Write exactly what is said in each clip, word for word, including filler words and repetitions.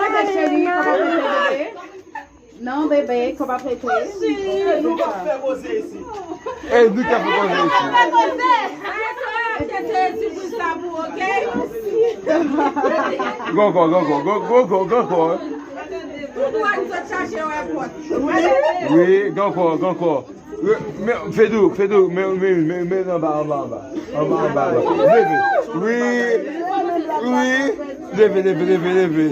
pete, cheri, kò pa pete, bebe. Non, bebe, kò pa pete. E nou k ap fè koze isi. Gankò, gankò, gankò, gankò, gankò. Wi, gankò, gankò. Wi, men, Fedou, Fedou, men, men, men, men anba, anba, anba. Anba, anba, anba. Leve. Wi, wi. Leve, leve, leve, leve.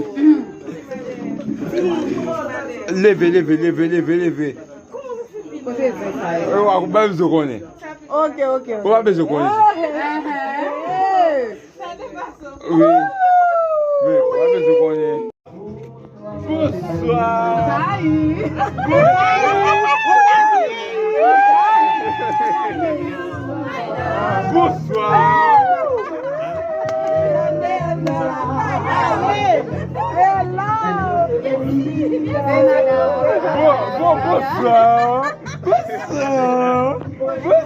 Leve, leve, leve, leve, leve. Kote zen sa yo? Ou pa bezwen konnen. Ok, ok, ok. Ou pa bezwen konnen. Wi. Men, ou pa bezwen konnen. Bonswa. Salut. Bonswa. Bon, bon, bonswa. Bonswa. Bonswa.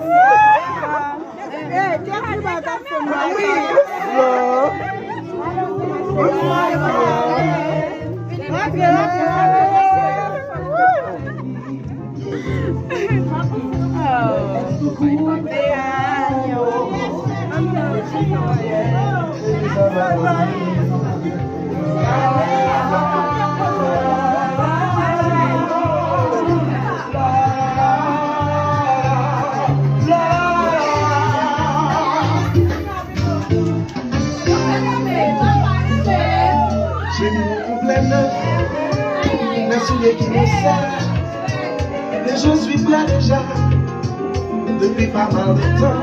Bonswa. J'ai mis mon complet neuf, mes souliers qui me serrent, et je suis prêt déjà depuis pas mal de temps.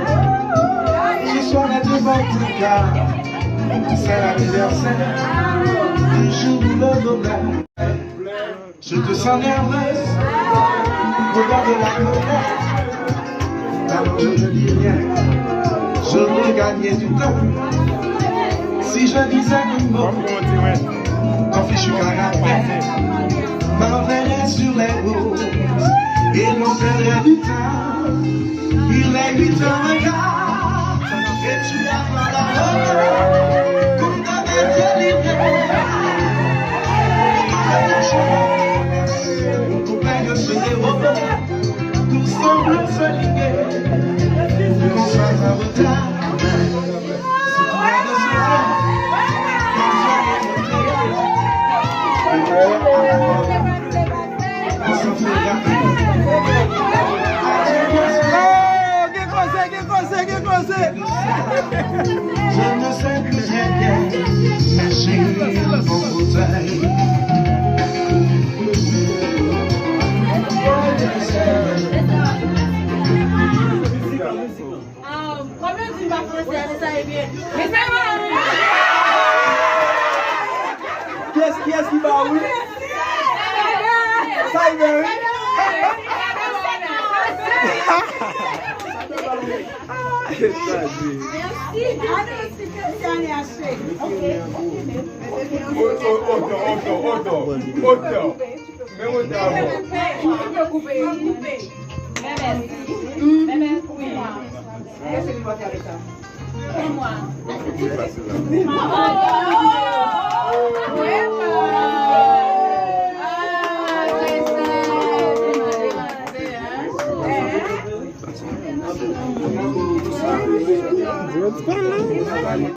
Ce soir est de votre cas, c'est l'anniversaire du jour de l'honneur. Je te sens nerveuse, au bord de la colère. Alors je ne dis rien, je veux gagner du temps. Si je disais un mot, ton fichu caractère m'enverrait sur les routes. Il nous faudrait du temps, il est huit heures et quart, et tu n'as pas la hauteur, comme t'avais délivré. Pour qu'on gagne ce héros, tous ensemble s'aligner, qu'on soit en retard. Oh, gen koze, gen koze, gen koze. Je ne sais plus rien, ma chérie, dans mon fauteuil. Kòm yo di m pa franse, se sa, ebyen. Kiyès, kiyès ki ba ou? Sa e byen, wi. Sa di. Otò, otò, otò, otò. Men otò.